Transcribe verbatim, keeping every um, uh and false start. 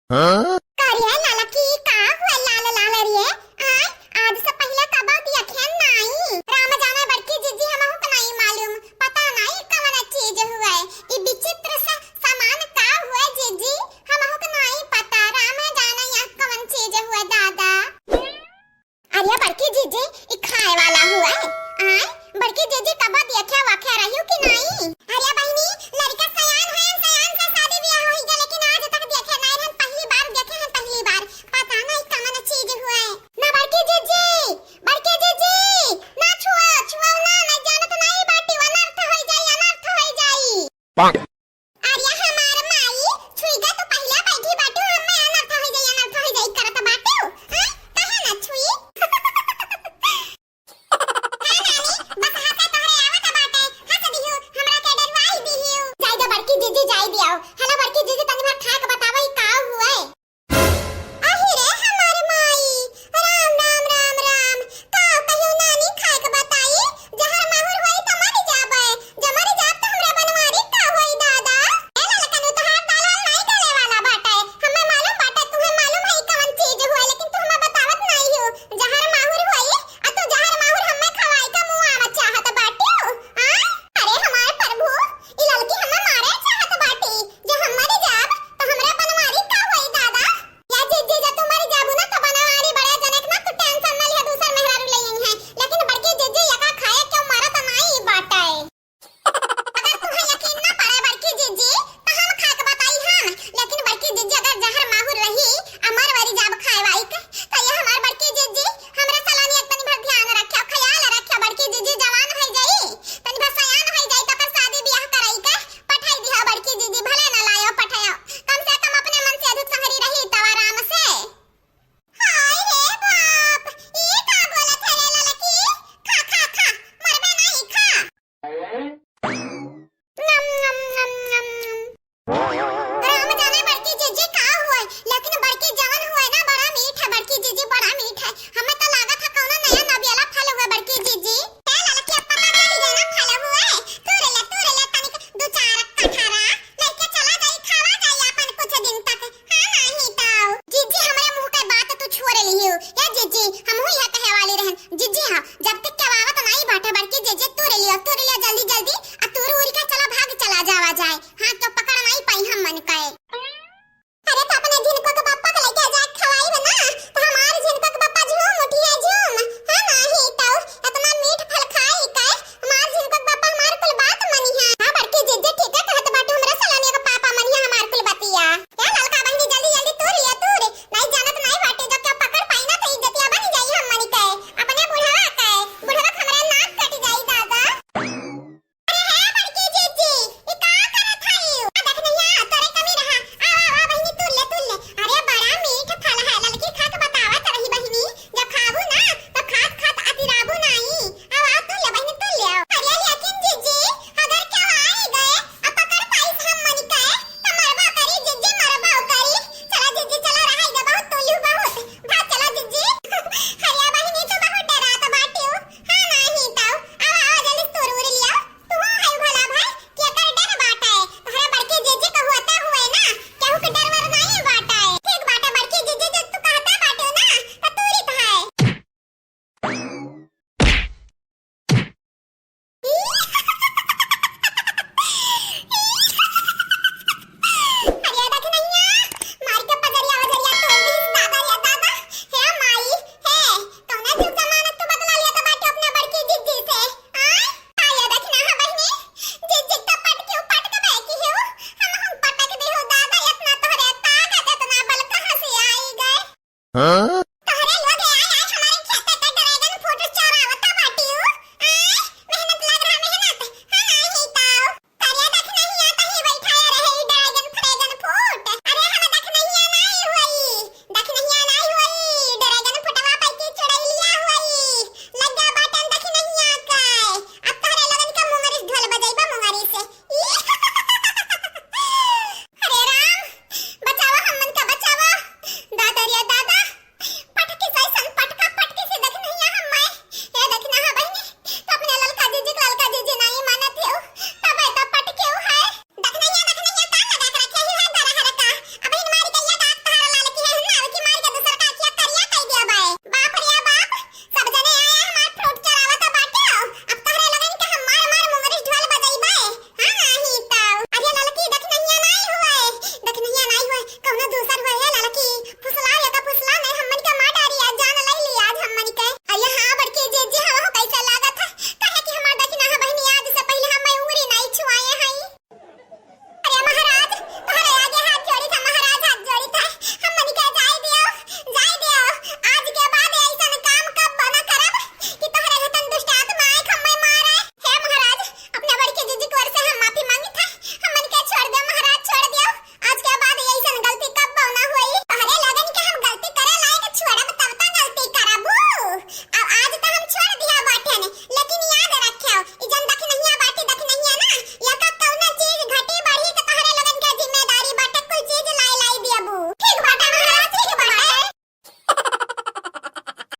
हाँ? का रे ललकी, का हुआ लाल लाल रे? आय, आज से पहिले कबो देखे नाई। राम जाने बड़की जिज्जी, हमहू के नाई मालूम, पता नाई कवन चीज हुए। ई विचित्र सा सामान का हुए जिज्जी, हमहू के नाई पता। राम जाने यह कवन चीज हुए दादा। अरे बड़की जिज्जी, ई खाए वाला हुआ है। आय, बड़की जिज्जी कबो देखे वाखे रहियो कि नाई? अरे बहिनी, लड़का सयान है, सयान से शादी ब्याह होई गए, लेकिन आज तक देखे नाई रहन, पहली बार देखे हैं, पहली बार। पता नहीं कवन चीज हुआ है। ना बड़की जिज्जी, बड़की जिज्जी, ना छुआ, छुआ ना, ना जानत नाई बाटी, अनर्थ होई जाई, अनर्थ होई जाई। अरे हमार माई, छुई का तू पहिला बैठी बाटू, हम्मे अनर्थ होई जाई, अनर्थ होई जाई करत बाटू। हैं? काहे ना छुई? हाँ नानी, बस हंसे तोहरे आवत बाटे, हंस दिहू, हमरा के डरवाई दिहू। जाई दे बड़की जिज्जी, जाई दियाओ। हेलो बड़की जिज्जी, तनी भर खाए के बतावा, ई का हुए? आही रे हमार माई, राम, राम, राम, राम। का कहियो नानी खाए के बताई? जहर माहुर होई त मर जाबे। जब मर जाब त हमरा बनवारी का होई दादा? ए ललकनू, तोहार दाल वाल नाई गले वाला बाटे। हमें मालूम बाटे, तुहे मालूम है ई कवन चीज होए, लेकिन तू हमें बतावत नाई हो। जहर माहुर होई, आ तू जहर माहुर हमें खवाई का मुआवत चाहत बाटू? आ? अरे हमार प्रभु, ई ललकी हमें मारे चाहत बाटी। जब हम मर जाब, त हमरा बनवारी का होई दादा? या जिज्जी, जब तू मर जाबू ना, त बनवारी बड़े जने के ना, तू tension ना लिहा, दूसर मेहरारू ले आई हैं। लेकिन बड़की जिज्जी, यका खाए क्यों मरत नाई बाटे। अगर तुहे यकीन ना पड़े बड़की जिज्जी, त हम खा के बताई हम। लेकिन बड़की जिज्जी, अगर जहर माहुर रही, आ मर वरी जाब खाए वाई के, त ये हमार बड़की जिज्जी, हमरा सलानी एक तनी भर ध्यान रख्या, ख्याल रख्या बड़की जिज्जी, जवान होई जाई, तनी भर सयान होई जाई, त ओकर शादी बियाह कराई के पठाई दिहा बड़की जिज्जी, भले ना लायो पठायो, कम से कम अपने मन से अधुक संहरी रही तब आराम से। हाय रे बाप, ई का बोलत है रे ललकी? खा, खा, खा, मरबे नहीं, खा। नम, नम, नम, नम, नम। राम जाने बड़की जिज्जी का हुए, लेकिन बड़की जवन हुए ना, बड़ा मीठ है बड़की जिज्जी, बड़ा मीठ है। हमें तो लागत है कौनो नया नबियाला फल हुए बड़की जिज्जी। ए ललकी, अब पता चली गए ना फल हुए। तूर ले, तूर ले तनिक दो चार कठरा, लेके चला जाई, खावा जाई अपन कुछ दिन तक। हाँ, नाही तो। जिज्जी, हमरे मुंह के बात तू छोड़ लियो। ए जिज्जी, हमहू यह कहे वाली रहन। जिज्जी, हाँ, जब तक के आवत नाई बाटे बड़की जिज्जी, तूर लियो, तूर लियो जल्दी जल्दी, आ तूर उड़ के चला, भाग चला जावा जाए। हाँ, तो पकड़ नाई पाई हम मन के। अरे, तो अपने झिनको के पप्पा के लेके जा खवाई ना, तो हमार झिनको के पप्पा झूम उठिया झूम। हाँ, नाही तो, इतना मीठ फल खाई के, हमार झिनको के पप्पा हमार कुल बात मनिहा। हाँ, बड़की जिज्जी ठीक है कहत बाटू, हमरा सलोनिया के पापा मनिहा हमार कुल बतिया। ए ललका बहिनी, जल्दी जल्दी तूर लिया तूर, नहीं जानत नहीं बाटे, जब केहू पकड़ पाई ना तो इज्जतिया बन जाई हमनी के, अपने बुढ़वा के, बुढ़वा के हमरे नाक कट जाई दादा। अरे हे बड़की जिज्जी, ई का करत हई? आ देख नैया, तोरे कमी रहा, आवा आवा बहिनी तूर ले तूर ले। अरे बड़ा मीठ फल है, ललकी खा के बतावत रही बहिनी, जब खाबू ना तो खात खात अतिराबू नाई। आवा तूर ले बहिनी तूर ले। अरे लेकिन जिज्जी, अगर केहू आई गए, आ पकड़ पाइस हम मनी के, त मरबा करी, जिज्जी मरबा करी। चला जिज्जी, चला, रहाई दे, बहुत तोलियो बहुत। भाग चला जिज्जी। हरिया बहिनी तो बहुत डरात बाटियो। हाँ, नाही ताऊ। आवा, आवा, जल्दी तोर उर लिया। तू हो है भला भाई, केकर डर बाटे? तोहरे बड़की जिज्जी के होते हुए ना, केहू के डर वर नाही बाटे। ठीक बाटे, बड़की जिज्जी, जो तू कहता बाटियो ना, त तूरी तो है। अरे देख नैया, मार के पजरिया वजरिया तोड़ दीस, दादा रे दादा। हे माई, हे, कौना जुग जमाना तू बदला लिया तो बाटे अपने बड़की जिज्जी से, आय? आय देख ना, हाँ बहिनी, जिज्जी तो पट के पट के बैठी हो, हम हम पटक दे हो दादा, इतना तोहरे ताकत, इतना बल कहाँ से आई गए? हाँ?